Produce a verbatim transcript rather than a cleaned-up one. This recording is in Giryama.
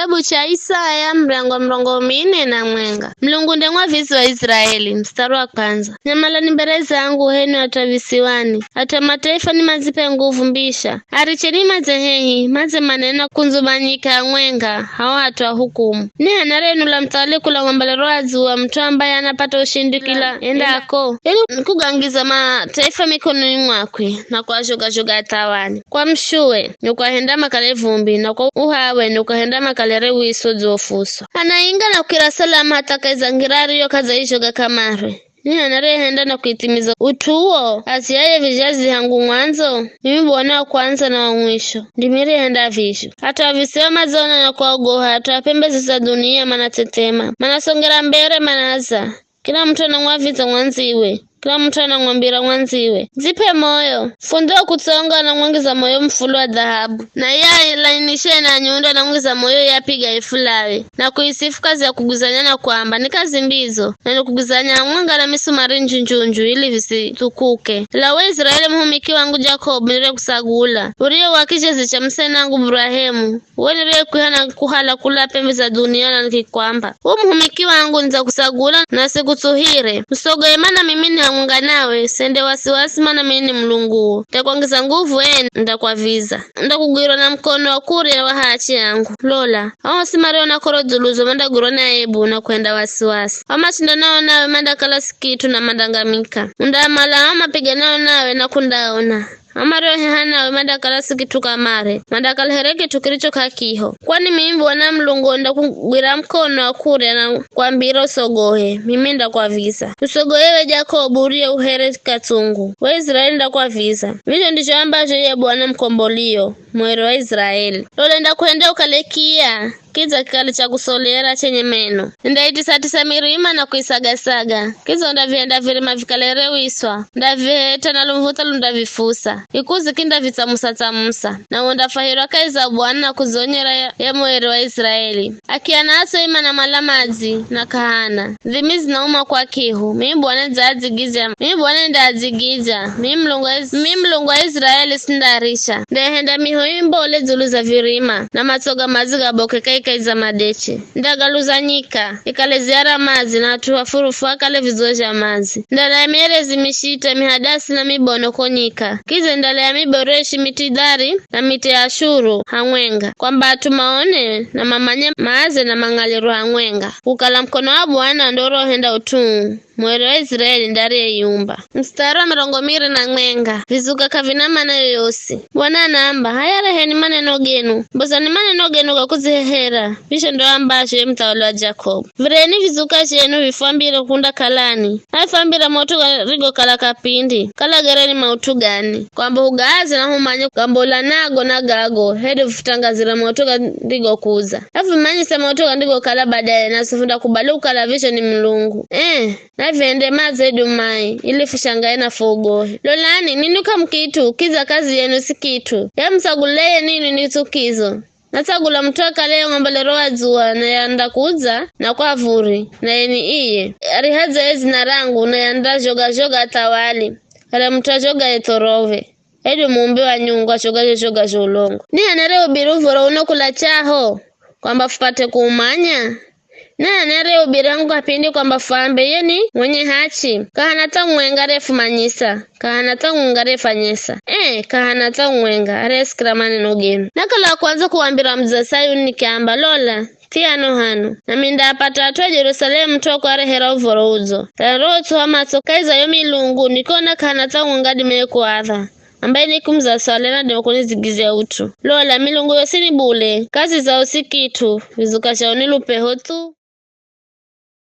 Kitabu cha Isaya, mrango mrongo mine na mwenga. Mlungu nde mwavizi wa Israeli, mstari wa kwanza. Nyamalani mbere zangu, henu atwa visiwani, atwa mataifa ni mazipe nguvu mbisha. Aricheni madze hehi, madze manena kundzumanyika ya mwenga, hao atwa hukumu. Ni hana renu la mthali kula ng'ombe lero adzuwa mtu ambaye anapata ushindi kila endako. Ili kugangiza mataifa mikononi mwakwe, na kuazhoga-zhoga athawani. Kwa mshuwe, ni kuahenda makale vumbi, na kwa uhawe, ni kuahenda makale rewiso dzofuswa. Anainga na kukira salama hata kaizangira ariyo k'adzaizhoga kamare. Ni anarehenda na kuithimiza ut'u uwo aziyaye vizhazi hangu mwandzo, mimi Bwana wa kwanza na wa mwisho, ndimi rihenda vizho. At'u avisiwa madzona na kuogoha, at'u a pembe za dunia manathethema, manasongera mbere, manaza. Kila mut'u anamwaviza mwandziwe, kila mut'u anamwambira mwandziwe, "Dzip'e moyo." Fundi wa kutsonga anamwangiza moyo mufuli wa dhahabu, na iye alainishena nyundo anamwangiza moyo yapiga ifulawe, na kuisifu kazi ya kuguzanya na kwamba, "Ni kazi mbidzo, na ni kuguzanya hamwenga na misumari nju-nju-nju ili visithukuke." Ela we Israeli muhumiki wangu Jakobu nire kusagula, uriye wa kizhezi cha musenangu Burahemu, we niriyekwiha na kuhala kula pembe za dunia na nikikwamba, "U muhumiki wangu, nidzakusagula na sikutsuhire. Usogohe mana mimi ni hamwenga nawe, sende wasiwasi mana mimi ni Mulunguwo. Ndakwangiza nguvu, ee, ndakwaviza. Ndakugwirwa na mukono wa kurya wa hachi yangu. Lola, ao osi mariona k'oro dzuluzo mandagwirwa ni aibu na kuhenda wasiwasi. Ao mashindanao nawe mandakala si kit'u na mandangamika. Undaamala ao mapiganao nawe na kundaona." Amarioheha nawe mandakala si kit'u kamare, mandakala here kit'u kiricho k'akiho. Kwani mimi Bwana Mulungu ndakugwira mukono wa kurya na kwambira usogohe, mimi ndakwaviza. Usogohe we Jakobu uriye uhere katsungu, we Israeli ndakwaviza. Vizho ndizho ambazho iye Bwana mukombolio, muhere wa Israeli. Lola ndakuhenda ukale kiya, kidza kikale cha kusolera chenye meno. Ndaitisa-tisa mirima na kuisaga-saga, kidza ndavihenda virima vikale rewiswa, ndaviheta na lumvuta lundavifusa, ikuzi kindavitsamusa-tsamusa, na undafahirwa kahi za Bwana na kuzonyera ya, ya muhere wa Israeli. Akiana asoima na mala madzi na kahana, dhimi zinauma kwa kihu, mimi Bwana ndzaadzigidza, mimi Bwana ndaadzigidzya, mimi Mulungu wa Is-, mimi Mulungu wa Israeli sindarisha, ndahenda miho imbole dzulu za virima, na matsoga madzi gaboke kaikai za madeche. Ndagaluza nyika, ikale ziara madzi, na at'u afurufu akale vidzo zha madzi. Ndalaya mierezi mishita, mihadasi na mibono ko nyika. Kidza ndalaya miboreshi, miti dhari, na miti ya ashuru hamwenga, kwamba at'u maone, na mamanye, maaze na mang'alirwe hamwenga, kukala mukono wa Bwana ndo urohenda ut'u uu. Muhere wa Israeli ndariyeiumba. Mstari wa mirongo miri na mwenga, vizuka k'avina mana yoyosi. Bwana anaamba, "H'aya reheni maneno genu, mbozani maneno genu ga kudzihehera, vizho ndo ambazho ye muthawali wa Jakobu. Vireni vizuka zhenu vifwambire kundakalani, na vifwambira maut'u garigokala kapindi, kala gereni maut'u gani, kwamba hugaaze na humanye gambolanago na gago, hedu vifutangazira maut'u gandigokudza. Na vimanyise maut'u gandigokala badaye, nasi fundakubali kukala vizho ni Mulungu. Eh, na vihende madze dumai, ili fushangae na fuogohe. Lolani, ninwi k'amu kit'u, kidza kazi yenu si kit'u. Yamutsaguleye ninwi ni tsukizo. Natsagula mut'u akale yo ng'ombe lero wa dzuwa, na yandakudza na kwa vuri, na yeni iye. Arihadzaye dzina rangu, na yandazhoga-zhoga athawali, arya mut'u azhogaye thorove. Hedu muumbi wa nyungu azhoga zho zhoga zho ulongo. Ni h'ani ariyehubiri uv̱oro uno kula chaho, kwamba fupate kuumanya? Ni h'ani ariyehubiri hangu kapindi kwamba fwambe, "Iye ni mwenye hachi"? K'ahana hata mumwenga ariyefumanyisa, k'ahana hata mumwenga ariyefwanyesa. Ee, k'ahana hata mumwenga ariyesikira maneno genu. Nakala wa kwanza kuwambira mudzi wa Sayuni nikiamba, 'Lola, thia ano hano.' Nami ndaapata at'u a Jerusalemu mut'u wa kuarehera uv̱oro udzo. Ela ro utsuha matso kahi za yo milungu, nikoona k'ahana hata mumwenga adimaye kuadha, ambaye nikumuzaswale na dima kunizigizya ut'u. Lola, milungu yosi ni bule, kazi zao si kit'u, vizuka zhao ni lupeho thu.